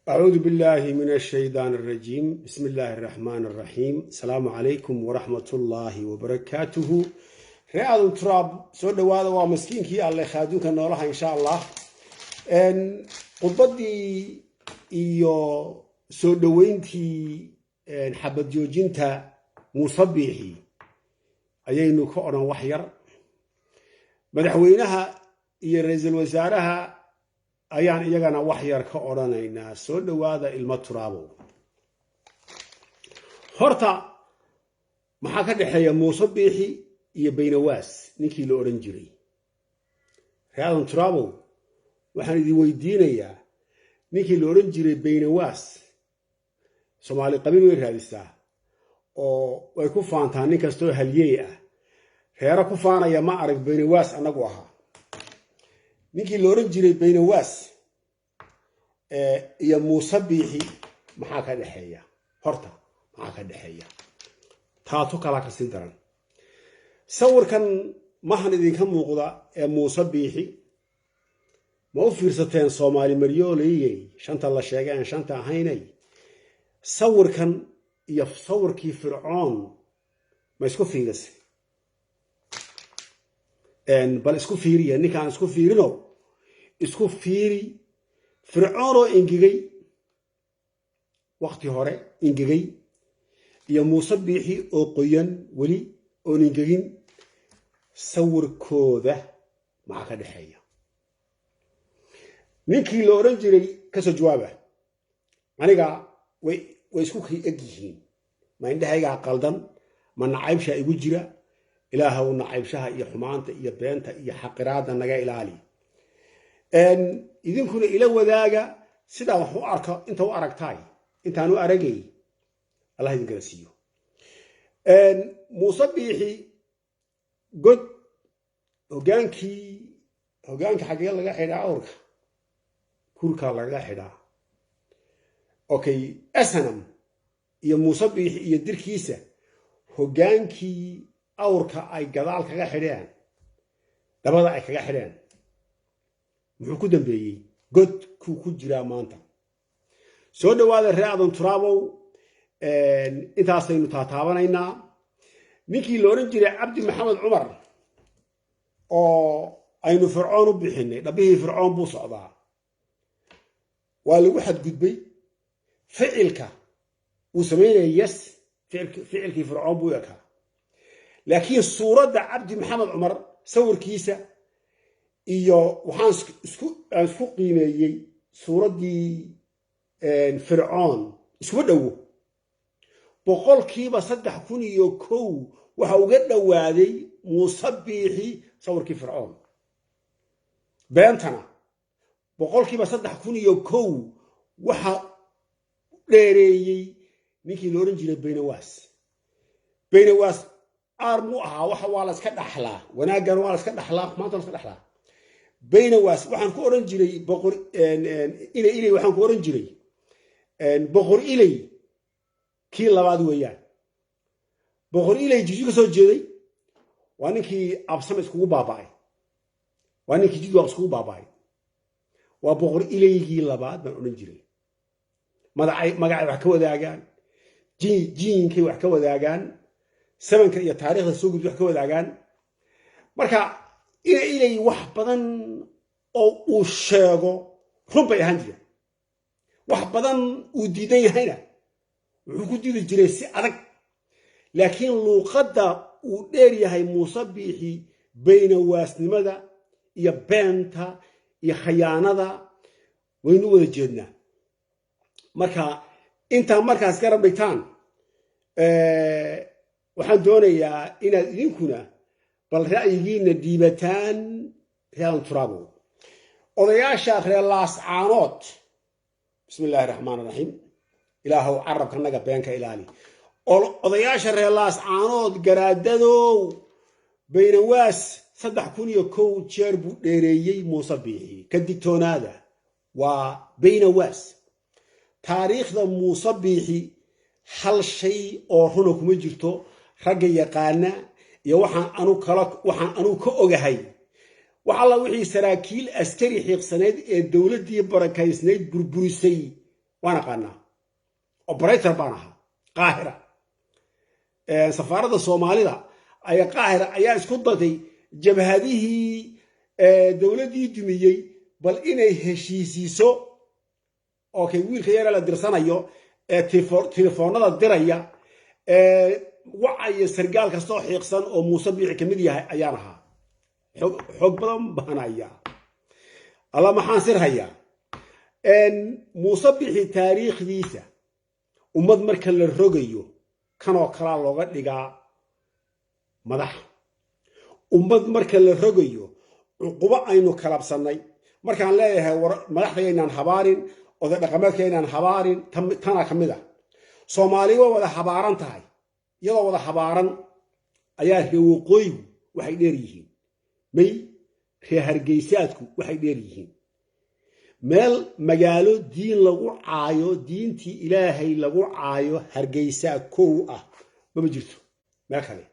أعوذ بالله من الشيطان الرجيم، بسم الله الرحمن الرحيم. السلام عليكم ورحمة الله وبركاته. Reer Aadan Turaab, soo dhawaada. Waa maskiinkii Alle, khaaduunka noolaha, insha Allah. Khudbaddii iyo soo dhoweyntii xabad joojinta Muuse Biixi ayaynu ka odhan wax yar. Madaxweynaha iyo ra-iisul wasaaraha ayaan iyagana wax yar ka odhanaynaa. Soo dhowaada, ilmo Turaabow. Horta maxaa ka dhexeeya Muuse Biixi iyo Baynawaas, ninkii la odhan jiray? Reer Aadan Turaabow, waxaan idin weydiinayaa, ninkii la odhan jiray Baynawaas, Soomaali qabiil way raadisaa oo way ku faantaa. Nin kastoo halyey ah reero ku faanaya ma arag. Baynawaas annagu ahaa. Ninkii la odhan jiray Baynawaas iyo Muuse Biixi maxaa ka dhexeeya? Horta maxaa ka dhexeeya? Taatu kalaa ka sii daran. Sawirkan mahan idinka muuqda ee Muuse Biixi, ma u fiirsateen, Soomaali maryooleyey, shanta la sheegay aan shanta ahaynay? Sawirkan iyo sawirkii Fircoon ma isku fiirisay? Bal isku fiiriya. Ninkaan isku fiirino, isku fiiri. Fircoon oo ingegay, wakti hore ingegay, iyo Muuse Biixi oo qoyan weli oon ingegin, sawirkooda maxaa ka dhexeeya? Ninkii la odhan jiray, kasoo jawaaba aniga, way isku kii eg yihiin. Ma indhahaygaa qaldan? Ma nacaybshaa igu jira? Ilaahow, nacaybshaha iyo xumaanta iyo beenta iyo xaqiraadda naga ilaali. Idinkuna ila wadaaga sidaan wax u arko, inta u aragtaay, intaan u aragay, Allah idin kala siiyo. Muuse Biixi god hogaankii, hogaanka xaggee laga xidhaa? Awrka kurkaa lagaga xidhaa. Okay, SNM iyo Muuse Biixi iyo dirkiisa hogaankii awrka ay gadaal kaga xidheen, dabada ay kaga xidheen, muxuu ku dambeeyey? God kuu ku jiraa maanta. Soo dhawaada, reer Aadan Turaabow. Intaasaynu taataabanaynaa. Ninkii la odhan jiray Cabdi Maxamed Cumar oo aynu Fircoon u bixinay, dhabbihii Fircoon buu socdaa. Waa lagu xadgudbay. Ficilka uu samaynaya, yes, ficilkii Fircoon buu ekaa, laakiin suuradda Cabdi Maxamed Cumar, sawirkiisa iyo waxaan aan isku qiimeeyey suuraddii Fircoon, iskuma dhowo. 3001% waxa uga dhowaaday Muuse Biixi sawirkii Fircoon. Beentana 3001% waxa dheereeyey ninkii la odhan jiray Baynawaas. Baynawaas aar muu ahaa. Waxa waa la iska dhaxlaa, wanaaggan waa la iska dhaxlaa, maanta waa la iska dhaxlaa. Baynawaas waxaan ku odhan jiray boqor Ilay. Ilay waxaan ku odhan jiray boqor Ilay kii labaad weeyaan. Boqor Ilay Jiju ka soo jeeday. Waa ninkii Absame iskugu baaba'ay, waa ninkii Jidwaaq iskugu baaba'ay. Waa boqor Ilaygii labaad baan odhan jiray. Madacay, magacay wax ka wadaagaan, jiinkay wax ka wadaagaan, sabanka iyo taariikhda soo gudbi wax ka wadaagaan. Marka ina Ilay wax badan oo uu sheego run bay ahaan jireen, wax badan uu diidan yahayna wuxuu ku diidi jiray si adag. Laakiin luuqadda uu dheer yahay Muuse Biixi, baynawaasnimada iyo beenta iyo khayaanada, waynu wada jeednaa. Marka intaa markaas garab dhigtaan, waxaan doonayaa inaad idinkuna bal ra'yigiina dhiibataan. Reer Aadan Turaabo, odayaasha reer Laascaanood, bismi illaahi raxmaan raxiim, Ilaahow carabkanaga beenka ilaali. Odayaasha reer Laascaanood, garaadadow, Baynawaas 3001 jeer buu dheereeyey Muuse Biixi. Ka digtoonaada, waa Baynawaas. Taariikhda Muuse Biixi hal shay oo runa kuma jirto. Ragga yaqaana iyo waxaan anugu ka ogahay, wax alla wixii saraakiil askari xiiqsanayd ee dowladdii barakaysnayd burburisay. Waan aqaanaa, operator baan ahaa. Qaahira, safaaradda Soomaalida ayaa Qaahira ayaa isku datay jabhadihii dowladdii dumiyey bal inay heshiisiiso. Okay, wiilka yara la dirsanayo ee telefoonada diraya ee wacaya sargaal kastoo xiiqsan oo Muuse Biixi ka mid yahay ayaan ahaa. Xoog badan baan hayaa. Alla, maxaan sir hayaa! Muuse Biixi taariikhdiisa, ummad marka la rogayo kanoo kalaa looga dhigaa madax. Ummad marka la rogayo, cuqubo aynu kalabsannay. Markaan leeyahay war madaxda yaynaan habaarin, oday dhaqameedka yaynaan habaarin, tanaa ka mid ah. Soomaali waa wada habaaran tahay. Iyadoo wada habaaran ayaa reer waqooyigu waxay dheer yihiin, may reer Hargeysaadku waxay dheer yihiin. Meel magaalo diin lagu caayo, diintii Ilaahay lagu caayo, Hargeysaa kow ah. Mama jirto meel kale,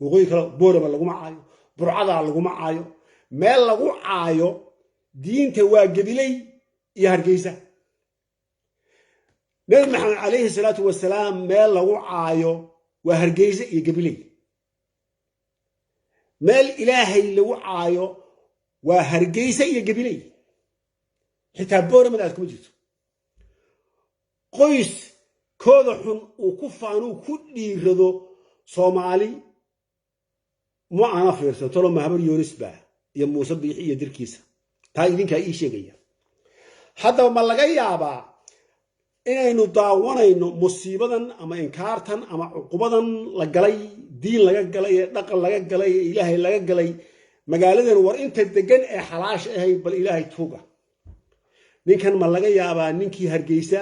waqooyi kale Boorama laguma caayo, Burcadaa laguma caayo. Meel lagu caayo diinta waa Gabiley iyo Hargeysa. Nebi Maxamed calayhi salaatu wasalaam meel lagu caayo waa Hargeysa iyo Gabiley. Meel Ilaahay lagu caayo waa Hargeysa iyo Gabiley. Xitaa Booramada aad kuma jirto. Qoys kooda xun uu ku faanuu ku dhiirado Soomaali ma ana fiirsan. Tolo Mahabar Yoonis baa iyo Muuse Biixi iyo dirkiisa, taa idinkaa ii sheegaya. Haddaba ma laga yaabaa inaynu daawanayno musiibadan ama inkaartan ama cuqubadan la galay, diin laga galay ee dhaqan laga galay ee Ilaahay laga galay magaaladan? War inta degan ee xalaasha ahayd, bal Ilaahay tuuga. Ninkan ma laga yaabaa ninkii Hargeysa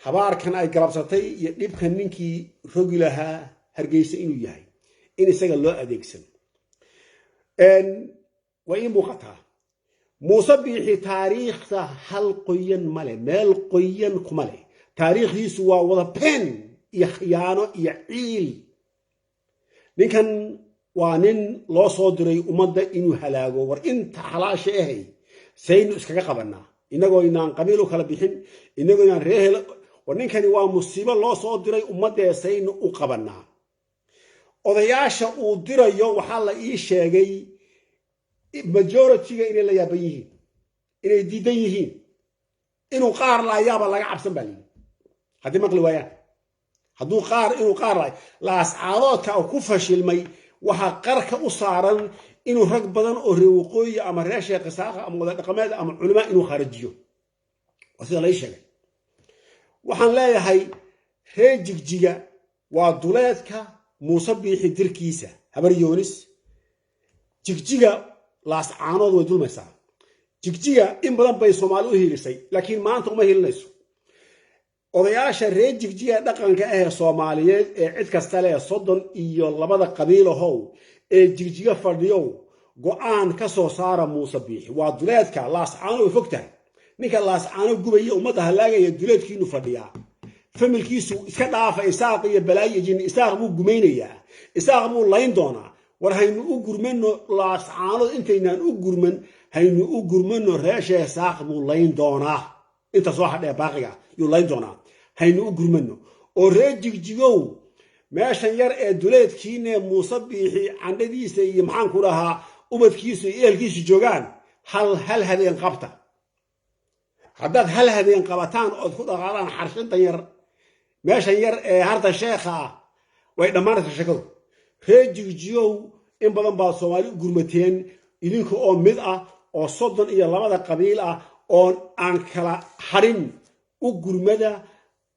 habaarkan ay galabsatay iyo dhibkan ninkii rogi lahaa Hargeysa inuu yahay, in isaga loo adeegsan? Waa ii muuqataa. Muuse Biixi taariikhda hal qoyan male, meel qoyan kuma leh. Taariikhdiisu waa wada been iyo khiyaano iyo ciil. Ninkan waa nin loo soo diray ummadda inuu halaago. War inta xalaasha ahay saynu iskaga qabannaa, innagoo inaan qabiil u kala bixin, innagoo inaan reehel? War ninkani waa musiibo loo soo diray ummaddee, saynu u qabannaa? Odayaasha uu dirayo waxaa la ii sheegay majority-ga inay la yaaban yihiin, inay diidan yihiin. Inuu qaar laayaaba laga cabsan baa layidhi haddii maqli waayaan. Hadduu qaar inuu qaar laayo, Laascaadoodka uu ku fashilmay, waxaa qarka u saaran inuu rag badan oo reer waqooyi ama reer Sheekh Isaaqa ama wada dhaqameed ama culimaa inuu kharajiyo. Waa sida lai sheegay. Waxaan leeyahay reer Jigjiga waa duleedka Muuse Biixi dirkiisa Habar Yoonis. Jigjiga Laascaanood way dulmaysaa. Jigjiga in badan bay Soomaali u hiilisay, laakiin maanta uma hiilinayso. Odayaasha reer Jigjiga dhaqanka ah ee Soomaaliyeed ee cid kasta leh, 32da qabiilahow ee Jigjiga fadhiyow, go'aan ka soo saara Muuse Biixi. Waa duleedka Laascaano, way fog tahay. Ninka Laascaano gubaya, ummadda halaagaya, duleedkiinu fadhiyaa. Familkiisu iska dhaafa Isaaq iyo balaayo jinni. Isaaq buu gumaynayaa, Isaaq buu layn doonaa. War haynu u gurmano Laascaanood. Intaynaan u gurman, haynu u gurmano reeshee. Saaq buu layn doonaa, inta soo hadhee baaqiga yuu layn doonaa. Haynu u gurmano oo reer Jigjigow, meeshan yar ee duleedkiine Muuse Biixi candhadiisa iyo maxaan ku dhahaa ubadkiisu iyo ehelkiisu joogaan, hal hal habeen qabta. Haddaad hal habeen qabataan ood ku dhaqaadaan xarshintan yar, meeshan yar ee harta sheekha ah, way dhammaanaysaa sheekadu. Reer Jigjigow, in badan baad Soomaali u gurmateen idinka oo mid ah oo 32da qabiil ah oo aan kala harin. U gurmada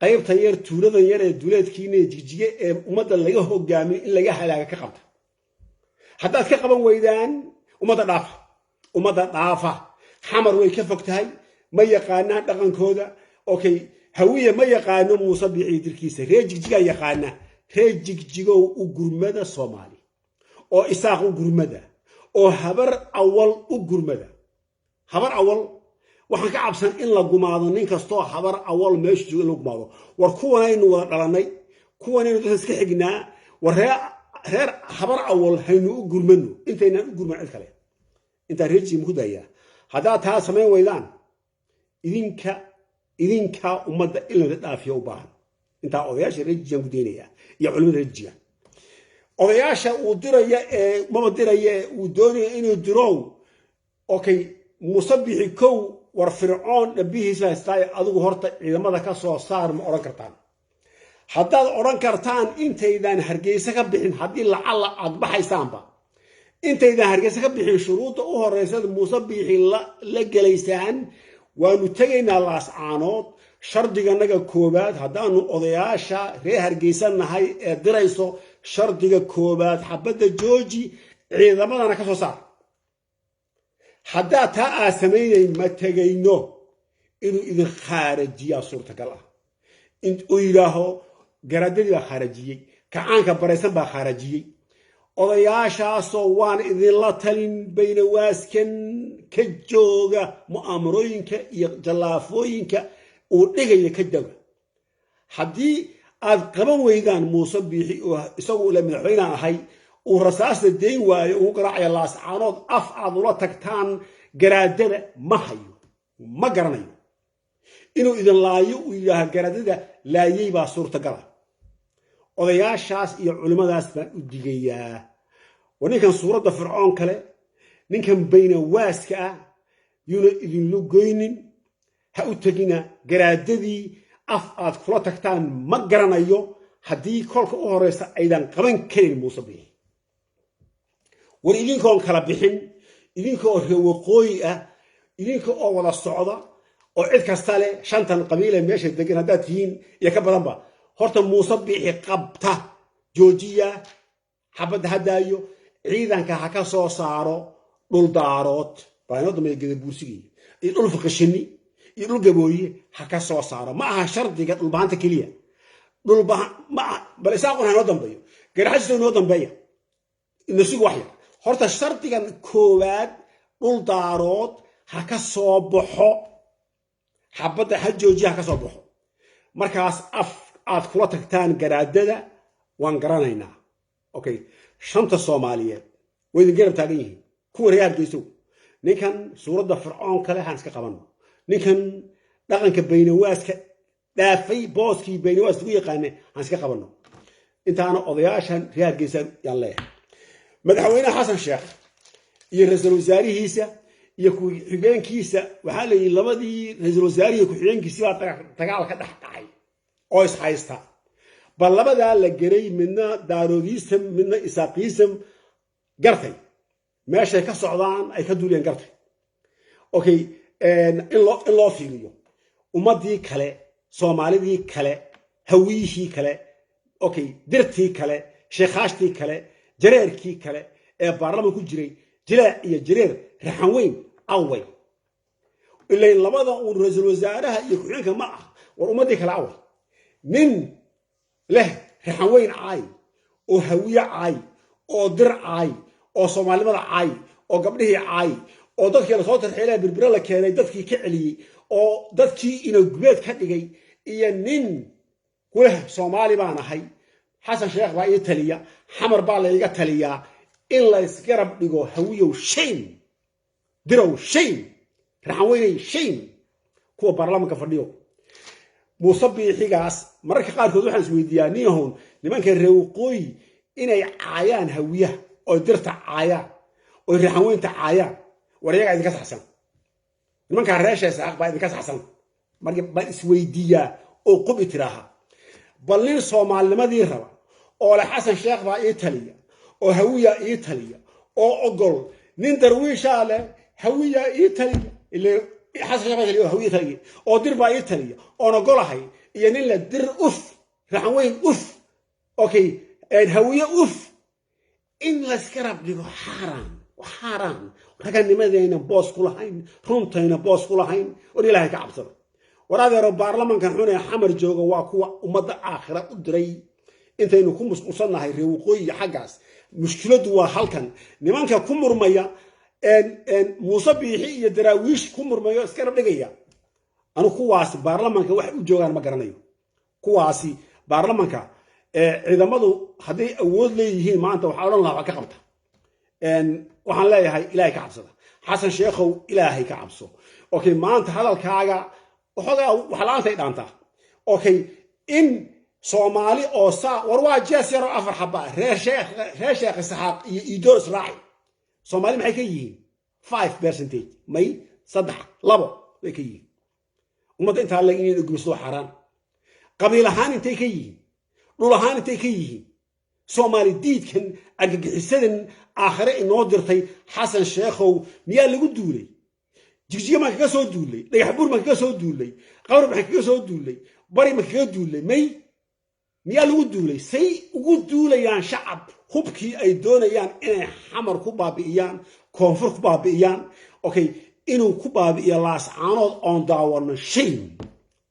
qaybtan yar, tuuladan yar ee duleedkiina ee Jigjige ee ummadda laga hogaamin in laga halaaga ka qabta. Haddaad ka qaban weydaan, ummadda dhaafa, ummadda dhaafa. Xamar way ka fog tahay, ma yaqaanaan dhaqankooda. Okay, Hawiye ma yaqaano Muuse Biiciyo dirkiisa, reer Jigjigaa yaqaana. Reer Jigjigow, u gurmada Soomaali oo Isaaq u gurmada oo Habar Awal u gurmada. Habar Awal waxaan ka cabsan in la gumaado. Nin kastoo Habar Awal meeshu joogo in la gumaado. War kuwanaynu wada dhalannay, kuwanaynu dadka iska xignaa. War reer Habar Awal haynu u gurmano intaynaan u gurman cid kale. Intaan reer Jigjiga ku daayaa, haddaad taa samayn weydaan idinka Idinkaa ummadda in lada dhaafiyo u baahan. Intaa odayaasha reer Jijigaan ku daynayaa iyo culimada reer Jijiga. Odayaasha uu diraya ee maba diraya ee uu doonaya inuu dirow, okay, Muuse Bixi kow, war Fircoon dhabihiisa haystaaye, adigu horta ciidamada ka soo saar ma odhan kartaan? Haddaad odhan kartaan, intaydaan Hargeysa ka bixin, haddii lacalla aad baxaysaanba, intaydaan Hargeysa ka bixin, shuruudda u horeysad Muuse Biixi la gelaysaan, waanu tegaynaa Laascaanood, shardiganaga koowaad haddaanu odayaasha reer Hargeysa nahay ee dirayso, shardiga koowaad xabadda jooji, ciidamadana ka soo saar. Haddaad taa aad samaynayn, ma tegayno. Inuu idin khaarajiyaa suurtagal ah, uu yidhaaho garaadadii baa khaarajiyey, kacaanka baraysan baa khaarajiyey. Odayaashaasoo waan idinla talin, baynawaaskan ka jooga mu'aamarooyinka iyo jallaafooyinka uu dhigaya ka daga. Haddii aad qaban weydaan Muuse Biixi oo isagu ile madaxweynaan ahay uu rasaasta dayn waayo, ugu garaacaya Laascaanood, af aad ula tagtaan garaadada ma hayo, ma garanayo. Inuu idin laayo, uu yidhaaha garaadada laayey baa suurtagala. Odayaashaas iyo culimmadaas baan u digayaa. Waa ninkan suuradda Fircoon kale, ninkan baynawaaska ah, yuuna idinlu goynin. Ha u tegina garaadadii, af aad kula tagtaan ma garanayo haddii kolka u horeysa aydan qaban karin Muuse Biixi. War idinkoon kala bixin, idinka oo reer waqooyi ah, idinka oo wada socda oo cid kasta leh, shantan qabiile meesha degan haddaad tihiin iyo ka badanba, horta Muuse Biixi qabta, joojiya xabadda, haddaayo ciidanka ha ka soo saaro dhul Daarood baa inoo dambeeya, Gadabuursigii iyo dhul Fiqishini iyo dhul Gabooye ha ka soo saaro. Ma aha shardiga Dhulbahanta keliya, dhulbaha ma aha, bal Isaaqun ha inoo dambeeyo, Garxajista inoo dambeeya, nasigu wax yar. Horta shardigan koowaad dhul Daarood ha ka soo baxo, xabadda ha joojiya, ha ka soo baxo. Markaas af aad kula tagtaan garaadada waan garanaynaa. Okay, shanta Soomaaliyeed way idin garab taagan yihiin, kuwa reer Hargeysow. Ninkan suuradda Fircoon kale haan iska qabanno, ninkan dhaqanka baynawaaska dhaafay, booskii baynawaas lagu yaqaane haan iska qabanno. Intaana odayaashan reer Hargeysa yaan leeyahay. Madaxweyne Xasan Sheekh iyo ra-iisul wasaarihiisa iyo ku-xigeenkiisa, waxaa la yidhi labadii ra-iisul wasaarihi ku-xigeenkiisi baa dagaal ka dhex dhacay oo ishaysta. Bal labadaa la geray, midna Daaroodiisam, midna Isaaqiisam, gartay meeshay ka socdaan ay ka duulayaan, gartay. Okay, in loo fiiriyo ummaddii kale, Soomaalidii kale, Hawiyihii kale, okay, Dirtii kale, Sheekhaashtii kale, Jareerkii kale ee baarlaman ku jiray, Jilaac iyo Jareer Raxan Weyn away? Ilayn labada uun ra-iisul wasaaraha iyo ku-xigeenka ma ah. War ummaddii kale away? Nin leh Raxan Weyn caay oo Hawiye caay oo Dir caay oo Soomaalimada caay oo gabdhihii caay oo dadkii lasoo tarxiilaya Berbere la keenay dadkii ka celiyey oo dadkii inagubeed ka dhigay, iyo nin kuleh Soomaali baan ahay, Xasan Sheekh baa ii taliya, Xamar baa layga taliyaa, in laysgarab dhigo. Hawiyow shame, Dirow shame, Raxan Weynay shame, kuwa baarlamaanka fadhiyo. Muuse Biixigaas mararka qaarkood waxaan isweydiiyaa, niyahown nimanka reer waqooyi inay caayaan Hawiyaha oy Dirta caayaan oy Raxanweynta caayaan, war iyagaa idinka saxsan, nimankaa reesha Isaaq baa idinka saxsan. Marka baan isweydiiyaa oo qubi tiraaha, bal nin Soomaalinimadii raba oo le Xasan Sheekh baa ii taliya oo Hawiya ii taliya oo ogol, nin Darwiishaa leh Hawiya ii taliya, ile Xasan Sheekh baa taliya oo Hawiya taliya oo Dir baa ii taliya oon ogolahay, iyo nin le Dir uf, Raxan Weyn uf, okay, Hawiye uf, in laysgarab dhigo xaaraan, xaaraan. Raganimadayna boos ku lahayn, runtayna boos ku lahayn. War Ilaahay ka cabsada. War adeero, baarlamankan xun ee Xamar jooga waa kuwa ummadda aakhira u diray. Intaynu ku musqulsannahay reer waqooyi xaggaas, mushkiladdu waa halkan. Nimanka ku murmaya Muuse Biixi iyo Daraawiish ku murmaya o iskarab dhigaya, anu kuwaasi baarlamanka waxay u joogaan ma garanayo. Kuwaasi baarlamanka ciidamadu hadday awood leeyihiin maanta waxaa odhan lahaa wax ka qabta. Waxaan leeyahay Ilaahay ka cabsada. Xasan Sheekhow, Ilaahay ka cabso. Okay, maanta hadalkaaga Waxoogaa wax la-aantay dhaantaa. Okay, in Soomaali oo saa war waa jees yaroo afar xaba, reer Sheekh, reer Sheekh Isaxaaq iyo Idoor israaci, Soomaali maxay ka yihiin? 5% may, saddex, labo bay ka yihiin. Ummadda intaa leg inayna gumaysto waa xaaraan. Qabiil ahaan intay ka yihiin? Dhul ahaan intay ka yihiin? Soomaali diidkan, argagixisadan aakhare inoo dirtay, Xasan Sheekhow, miyaa lagu duulay? Jigjiga maan kaga soo duulay? Dhagax Buur maan kaga soo duulay? Qawr maxaan kaga soo duulay? Bari maan kaga duulay? May, miyaa lagu duulay? Say ugu duulayaan shacab hubkii ay doonayaan inay Xamar ku baabi'iyaan, Koonfur ku baabi'iyaan? Okay, inuu ku baabi'iyo Laascaanood oon daawano, shame.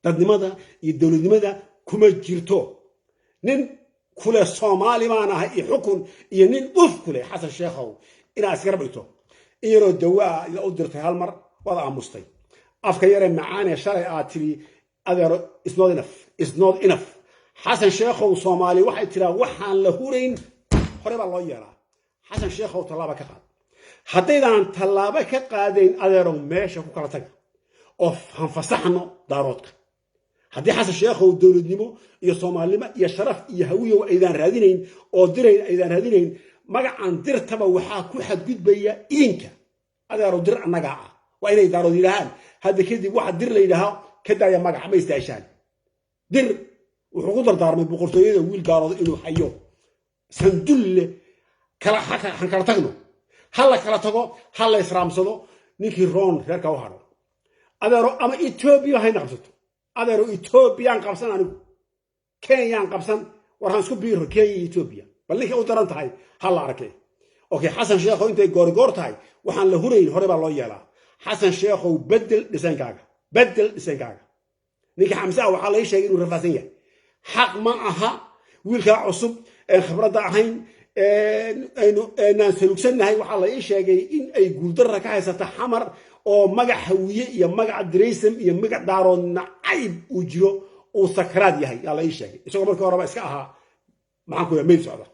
Dadnimada iyo dowladnimada kuma jirto. Nin kule Soomaali baan ahay iyo xukun iyo nin uf kule, Xasan Sheekhow, inaad isgarab dhigto. In yaroo dawaa u dirtay, hal mar waad aamustay. Afka yaree macaanee shalay aad tiri, adeero, is not enough, is not enough. Xasan Sheekhow, Soomaali waxay tiraa waxaan la hurayn hore baa loo yeelaa. Xasan Sheekhow, tallaaba ka qaad. Haddaydaan tallaabo ka qaadayn, adeerow, meesha ku kala taga oo hanfasaxno Daaroodka. Haddii Xasan Sheekhow dowladnimo iyo Soomaalinimo iyo sharaf iyo Hawiyow aydaan raadinayn oo dirayn aydaan raadinayn, magacan Dirtaba waxaa ku xadgudbaya idinka. Adeerow, Dir annagaa ah. Waa inay Daarood yidhaahaan hadda kadib waxa Dir la yidhaahaa ka daaya magaca, ma istaashaan. Dir wuxuu ku dardaarmay boqortooyada wiil Daarood inuu hayo sandulle. Han kala tagno, ha la kala tago, ha la israamsado. Ninkii roon reerka u hadho, adeero, ama Etoobiya hayna qabsato. Adeero, Etoobiyaan qabsan, anigu Kenyaan qabsan. War han isku biiro Kenya iyo Etoobiya, bal ninkay u daran tahay ha la arkay. Okay, Xasan Sheekhow, intay goorigoor tahay, waxaan la hurayn hore baa loo yeelaa. Xasan Sheekhow, bedel dhisaynkaaga, bedel dhisaynkaaga. Ninka Xamse ah waxaa lai sheegay inuu rafaadsan yahay. Xaq ma aha wiilkaa cusub een khibradda ahayn aynaan salugsannahay. Waxaa la ii sheegay in ay guuldarra ka haysata Xamar, oo magac Hawiye iyo magac Diraysam iyo magac Daarood nacayb uu jiro, uu sakaraad yahay yaa la ii sheegay, isagoo markii horeba iska ahaa, maxaan ku mayd socda.